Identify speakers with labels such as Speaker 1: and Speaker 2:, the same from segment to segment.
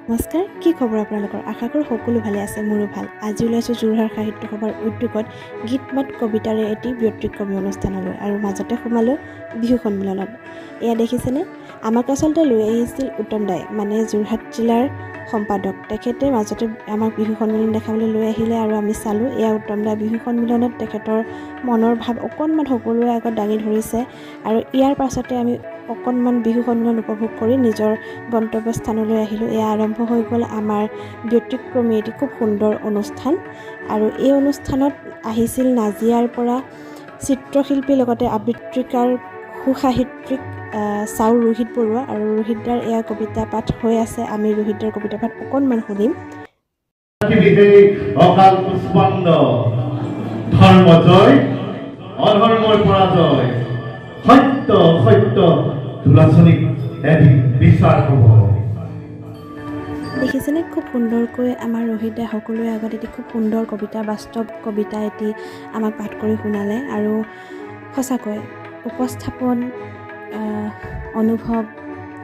Speaker 1: নমস্কাৰ, কি খবৰ আপোনালোকৰ? আশা কৰোঁ সকলো ভালে আছে। মোৰো ভাল। আজি ওলাইছোঁ যোৰহাট সাহিত্য সভাৰ উদ্যোগত গীত মাত কবিতাৰে এটি ব্যতিক্ৰমী অনুষ্ঠানলৈ আৰু মাজতে সোমালোঁ বিহু সন্মিলনত। এয়া দেখিছেনে? আমাক আচলতে লৈ আহিছিল উত্তম দাই, মানে যোৰহাট জিলাৰ সম্পাদক। তেখেতে মাজতে আমাক বিহু সন্মিলন দেখাবলৈ লৈ আহিলে আৰু আমি চালোঁ। এয়া উত্তম দাই বিহু সন্মিলনত তেখেতৰ মনৰ ভাৱ অকণমান সকলোৰে আগত দাঙি ধৰিছে আৰু ইয়াৰ পাছতে আমি অকণমান বিহু সন্মিলন উপভোগ কৰি নিজৰ গন্তব্যস্থানলৈ আহিলোঁ। এয়া আৰম্ভ হৈ গ'ল আমাৰ ব্যতিক্ৰমী এটি খুব সুন্দৰ অনুষ্ঠান। আৰু এই অনুষ্ঠানত আহিছিল নাজিৰাৰ পৰা চিত্ৰশিল্পী, লগতে আবৃত্তিকাৰ, সুসাহিত্যিক চাও ৰোহিত বৰুৱা। আৰু ৰোহিত দাৰ এয়া কবিতা পাঠ হৈ আছে। আমি ৰোহিত দাৰ কবিতা পাঠ অকণমান শুনিম।
Speaker 2: পৃথিৱীতেই অকাল কুষ্মাণ্ড। ধৰ্ম জয়, অধৰ্মৰ পৰাজয়। সত্য সত্য তুলাচনীত এদিন বিচাৰ হ'ব।
Speaker 1: দেখিছেনে, খুব সুন্দৰকৈ আমাৰ ৰোহিত দাই সকলোৰে আগত এটি খুব সুন্দৰ কবিতা, বাস্তৱ কবিতা এটি আমাক পাঠ কৰি শুনালে। আৰু সঁচাকৈ উপস্থাপন, অনুভৱ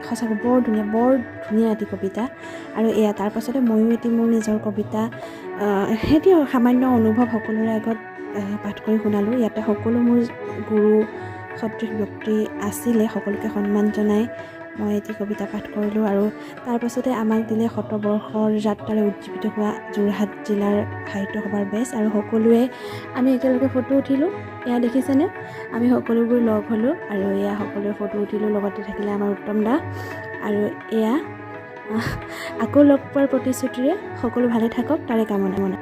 Speaker 1: সঁচাকৈ বৰ ধুনীয়া, বৰ ধুনীয়া এটি কবিতা। আৰু এয়া তাৰ পাছতে ময়ো এটি মোৰ নিজৰ কবিতা, সেটি সামান্য অনুভৱ সকলোৰে আগত পাঠ কৰি শুনালোঁ। ইয়াতে সকলো মোৰ গুৰু সদৃশ ব্যক্তি আছিলে, সকলোকে সন্মান জনাই মই এটি কবিতা পাঠ কৰিলোঁ। আৰু তাৰপাছতে আমাক দিলে শতবৰ্ষৰ যাত্ৰাৰে উজ্জীৱিত হোৱা যোৰহাট জিলাৰ সাহিত্য সভাৰ বেজ আৰু সকলোৱে আমি একেলগে ফটো উঠিলোঁ। এয়া দেখিছেনে, আমি সকলোবোৰ লগ হ'লোঁ আৰু এয়া সকলোৱে ফটো উঠিলোঁ। লগতে থাকিলে আমাৰ উত্তম দা। আৰু এয়া আকৌ লগ পোৱাৰ প্ৰতিশ্ৰুতিৰে সকলো ভালে থাকক তাৰে কামনা।